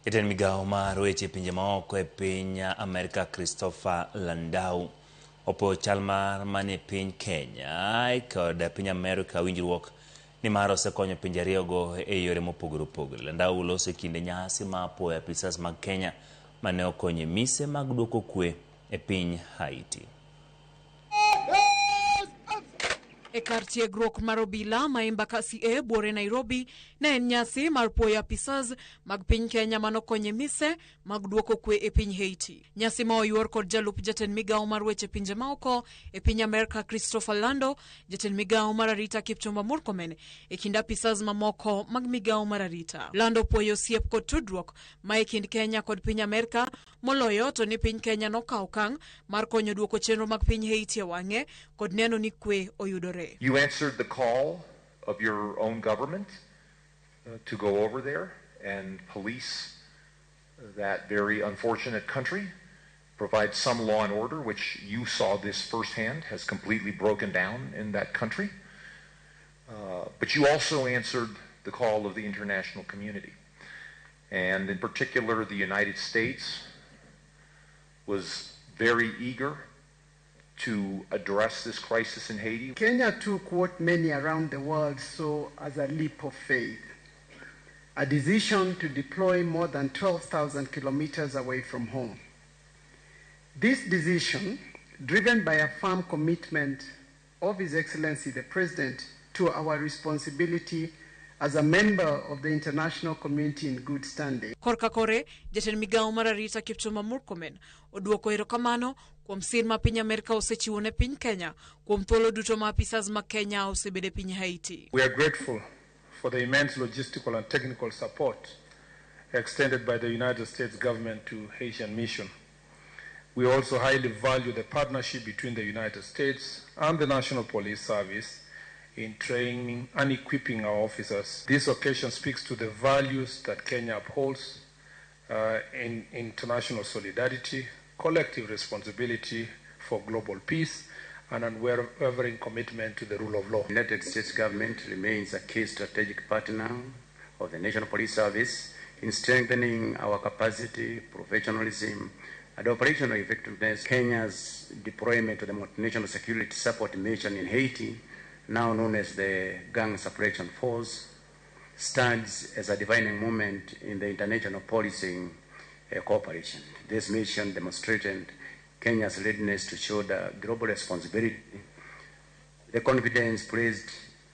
Jatend migawo mar weche pinje maoko e piny Amerka Christopher Landau opuoyo chal mar manie piny Kenya kod piny Amerka winjruok nimar osekonyo pinje ariyogo e yore mopogore opogore. Landau loso e kinde nyasi mar puoyo apisas mag Kenya mane okonyo e mise mag duoko kwe e piny Haiti. E kar tiegruok mar obila ma Embakasi A buore Nairobi ne en nyasi mar puoyo apisas mag piny Kenya manokonyo e mise mag duoko kwe e piny Haiti. Nyasi ma oyuor kod jalup jatend migawo mar weche pinje maoko e piny Amerka Christopher Lando, jatend migawo mar arita Kipchumba Murkomen e kind apisas mamoko mag migawo mar arita. Lando puoyo osiep kod tudruok ma e kind Kenya kod piny Amerka moloyo to ni piny Kenya nokawo okang' mar konyo duoko chenro mag piny Haiti e wang'e kod neno ni kwe oyudore. You answered the call of your own government to go over there and police that very unfortunate country, provide some law and order, which you saw this firsthand has completely broken down in that country. But you also answered the call of the international community. And in particular, the United States was very eager to address this crisis in Haiti. Kenya took what many around the world saw as a leap of faith, a decision to deploy more than 12,000 kilometers away from home. This decision, driven by a firm commitment of His Excellency the President to our responsibility as a member of the international community in good standing. Korka kore, jatend migawo mar arita Kipchumba Murkomen oduoko erokamano kuom sir ma piny Amerka osechiwo ne piny Kenya kuom thuolo duto ma apisas mag Kenya osebedo e piny Haiti. We are grateful for the immense logistical and technical support extended by the United States government to Haitian mission. We also highly value the partnership between the United States and the National Police Service in training and equipping our officers. This occasion speaks to the values that Kenya upholds in international solidarity, collective responsibility for global peace, and unwavering commitment to the rule of law. The United States government remains a key strategic partner of the National Police Service in strengthening our capacity, professionalism, and operational effectiveness. Kenya's deployment to the Multinational Security Support Mission in Haiti, now known as the Gang Suppression Force, stands as a defining moment in the international policing cooperation. This mission demonstrated Kenya's readiness to shoulder global responsibility, the confidence placed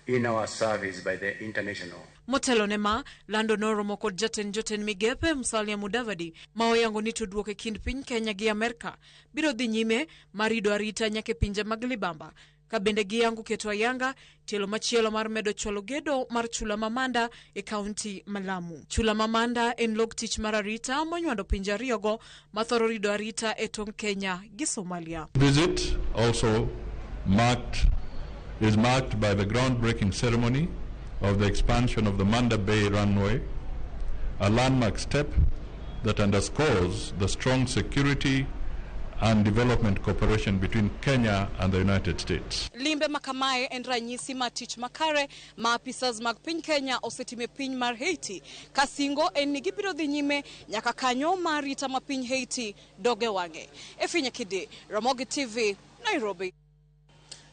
in our service by the international. Motelo ne ma, Lando noromo kod jatend jotend migepe Musalia Mudavadi ma oyango ni tudruok e kind piny Kenya gi Amerka biro dhi nyime mar rido arita nyaka e pinje mag libamba ka bende giyango keto ayanga tielo machielo mar medo chwalo gedo mar chula ma Manda e kaunti ma Lamu. Chula ma Manda en log tich mar arita monywando pinje ariyogo ma thoro rido arita e tong' Kenya gi Somalia. Visit also is marked by the groundbreaking ceremony of the expansion of the Manda Bay runway, a landmark step that underscores the strong security and development cooperation between Kenya and the United States. Limbe ma kamae en ranyisi mar tich makare ma apisas mag piny Kenya osetimo e piny mar Haiti ka singo en ni gibiro dhi nyime nyaka kanyo mar arita ma piny Haiti dog e wang'e. Efinya Kidi, Ramogi TV, Nairobi.